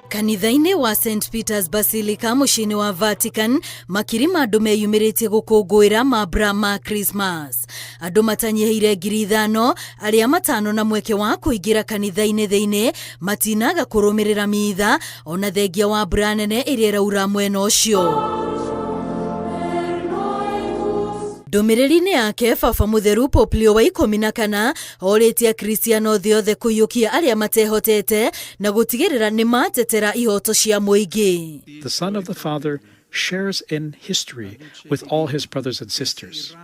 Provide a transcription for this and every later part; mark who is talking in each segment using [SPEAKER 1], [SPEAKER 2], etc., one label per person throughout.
[SPEAKER 1] Kanitha-inĩ wa St Peter's Basilica mũciĩ-inĩ wa Vatican, makiri ma andũ meyumĩrĩtie gũkũngũĩra mambura ma Christmas. Andũ matanyihĩire 5,000 arĩa matanona mweke wa kũingĩra kanitha-inĩ thĩinĩ matinaga kũrũmĩrĩra mitha ona thengia wa mbura nene ĩrĩa ĩraura mwena ũcio. Ndũmĩrĩri-inĩ yake, Baba Mũtheru Pope Leo wa 14 orĩtie Akristiano thĩ yothe kũiyũkia arĩa matehotete na gũtigĩrĩra nĩ matetera ihoto cia mũingĩ.
[SPEAKER 2] The Son of the Father shares in history with all his brothers and sisters.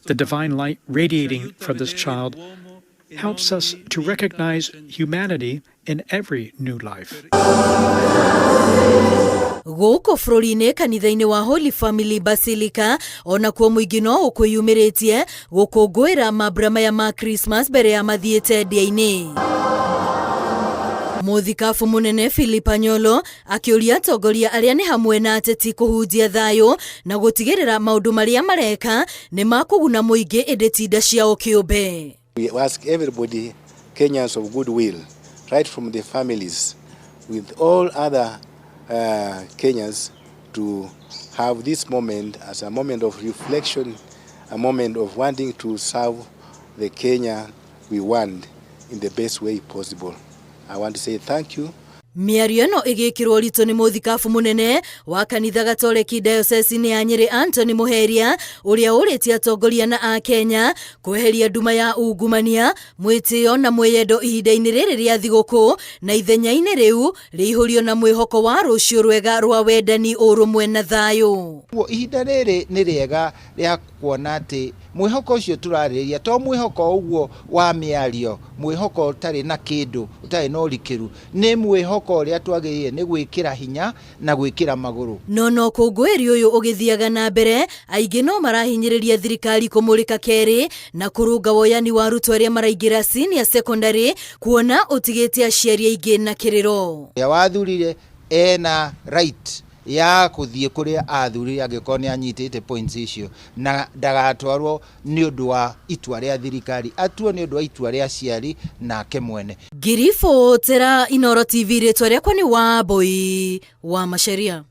[SPEAKER 2] The divine light radiating from this child helps us to recognize humanity in every new life.
[SPEAKER 1] Gũkũ bũrũri-inĩ kanitha-inĩ wa Holy Family Basilica onakuo mũingĩ no ũkwĩyumĩrĩtie gũkũngũĩra mambura maya ma Christmas mbere ya mathiĩte ndĩa-inĩ. Mũthikabu mũnene Philip Anyolo akĩũria atongoria arĩa nĩ hamwe na ateti kũhunjia thayũ na gũtigĩrĩra maũndũ marĩa mareka nĩ makũguna mũingĩ ĩndĩ ti nda ciao kĩũmbe.
[SPEAKER 3] We ask everybody, Kenyans of goodwill, right from the families, with all other Kenyans, to have this moment as a moment of reflection, a moment of wanting to serve the Kenya we want in the best way possible. I want to say thank you.
[SPEAKER 1] Mĩario ĩno ĩgĩkĩrwo ũritũ nĩ mũthikabu mũnene wa kanitha Gatoreki dayosesi-inĩ ya Nyĩrĩ Anthony Mũheria ũrĩa ũrĩtie atongoria na akenya kweheria nduma ya ungumania, mwĩtĩo na mwĩyendo ihinda-inĩ rĩrĩ rĩa thigũkũ na ithenya-inĩ rĩu rĩihũrio na mwĩhoko wa rũciũ rwega rwa wendani, ũrũmwe na thayũ.
[SPEAKER 4] Ihinda rĩrĩ nĩ rĩega rĩa kuona atĩ mwĩhoko ũcio tũrarĩrĩria to mwĩhoko ũguo wa mĩario, mwĩhoko ũtarĩ na kĩndũ, ũtarĩ na ũrikĩru, nĩ mwĩhoko ũrĩa twagĩrĩire nĩ gwĩkĩra hinya na gwĩkĩra magũrũ.
[SPEAKER 1] No no kũngũĩri ũyũ ũgĩthiaga na mbere, aingĩ no marahinyĩrĩria thirikari kũmũrĩka kerĩ na kũrũnga woyani wa arutwo arĩa maraingĩra senior secondary kuona ũtigĩte aciari aingĩ na kĩrĩro.
[SPEAKER 4] Ũrĩa wathurire ena right ya kũthiĩ kũrĩa athurire angĩkorwo nĩ anyitĩte points icio, na ndagatwarwo nĩ ũndũ wa itua rĩa thirikari, atuo nĩ ũndũ wa itua rĩa aciari nake mwene.
[SPEAKER 1] Ngiribotera Inooro TV, rĩtwa rĩakwa nĩ Wambui wa Macharia.